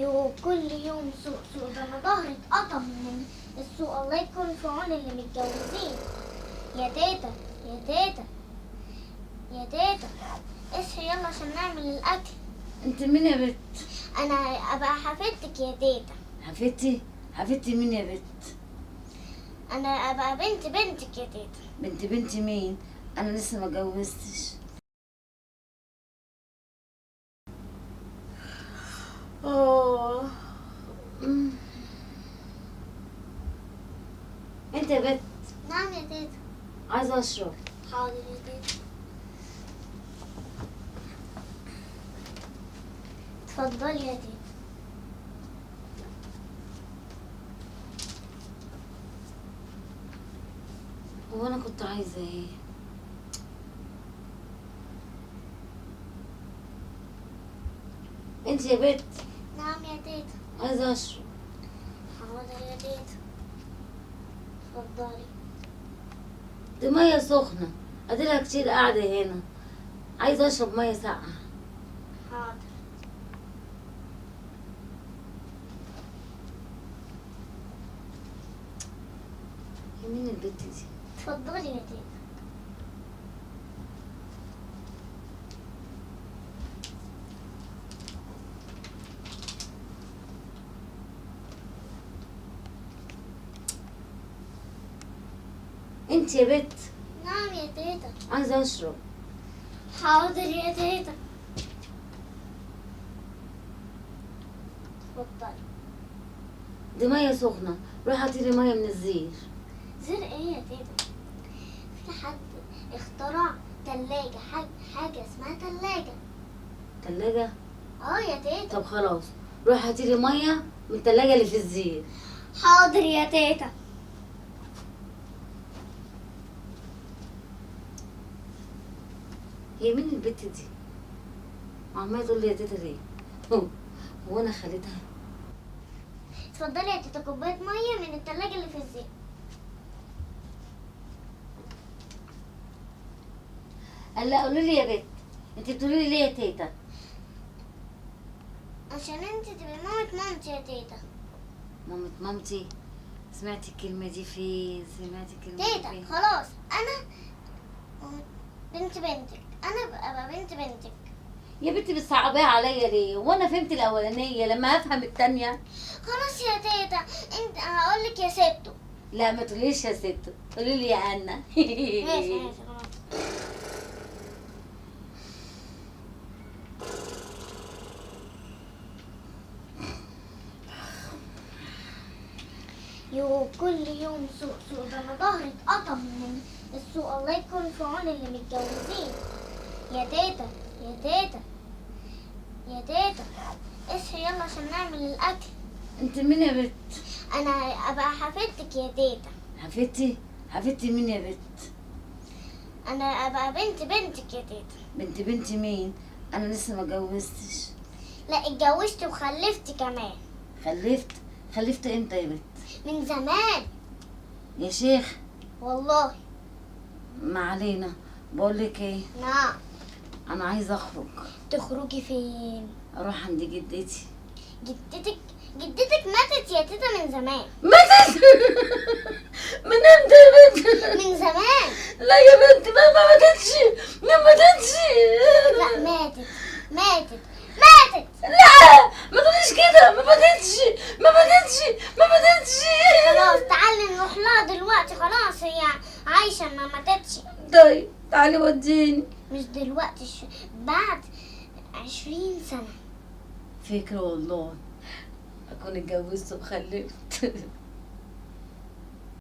يو كل يوم سوق سوق، ده انا ظهري اتقطم من السوق. الله يكون في عون اللي متجوزين. يا تيتا يا تيتا يا تيتا، اصحي يلا عشان نعمل الاكل. انت مين يا بت؟ انا ابقى حفيدتك يا تيتا. حفيدتي؟ حفيدتي مين يا بت؟ انا ابقى بنت بنتك يا تيتا. بنت بنتي مين؟ انا لسه ما اتجوزتش. اه انت يا بت. نعم يا تيتا. عايزه اشرب. حاضر يا تيتا. اتفضلي يا تيتا. هو انا كنت عايزه ايه؟ انت يا بت. نعم يا تيتا. عايزه اشرب. حاضر يا تيتا. اتفضلي. دي مية سخنة، اديلها كتير قاعدة هنا. عايزه اشرب مية ساقعه. حاضر. هي مين البت دي؟ اتفضلي يا تيتا. انت يا بت. نعم يا تيتا. عايزه اشرب. حاضر يا تيتا. اتفضلي. دي مية سخنة، روحي هاتيلي مية من الزير. زير ايه يا تيتا؟ في حد اخترع تلاجة، حاجة اسمها تلاجة. تلاجة؟ اه يا تيتا. طب خلاص، روحي هاتيلي مية من التلاجة اللي في الزير. حاضر يا تيتا. هي مين البت دي؟ عمالة تقول لي يا تيتا ليه؟ هو انا خالتها؟ اتفضلي يا تيتا كوباية مية من التلاجة اللي في الزير. قال لا قولي لي يا بت، انت بتقولي لي ليه يا تيتا؟ عشان انت تبقي مامة مامتي يا تيتا. مامة مامتي؟ سمعتي الكلمة دي فين؟ سمعتي الكلمة دي تيتا فين؟ خلاص، انا بنت بنتك، انا ابقى بنت بنتك. يا بنتي بتصعبيها عليا ليه؟ وانا فهمت الاولانية، لما افهم التانية. خلاص يا تيتا، انت هقولك يا ستو. لا ما تقوليش يا ستو، قولي لي يا انا. ماشي ماشي خلاص. يو كل يوم سوق سوق، ده انا ظهري اتقطم من السوق. الله يكون في عون اللي متجوزين. يا تيتا يا تيتا يا تيتا، اصحي يلا عشان نعمل الاكل. انت مين يا بت؟ انا ابقى حفيدتك يا تيتا. حفيدتي؟ حفيدتي مين يا بت؟ انا ابقى بنت بنتك يا تيتا. بنت بنتي مين؟ انا لسه ما اتجوزتش. لا اتجوزت وخلفت كمان. خلفت؟ خلفت امتى يا بت؟ من زمان يا شيخ. والله. ما علينا، بقول لك ايه؟ نعم. انا عايزه اخرج. تخرجي فين؟ اروح عند جدتي. جدتك؟ جدتك ماتت يا تيتا من زمان. ماتت؟ من امتى يا بنت؟ من زمان. لا يا بنت، ما ماتتش، ما ماتتش. لا ماتت ماتت ماتت. لا ما تقوليش كده، ما ماتتش ما ماتتش ما ماتتش. خلاص تعالي نروح لها دلوقتي، خلاص هي عايشه ما ماتتش. طيب تعالي وديني. مش دلوقتي، بعد 20 سنة. فكرة والله، اكون اتجوزت وخلفت.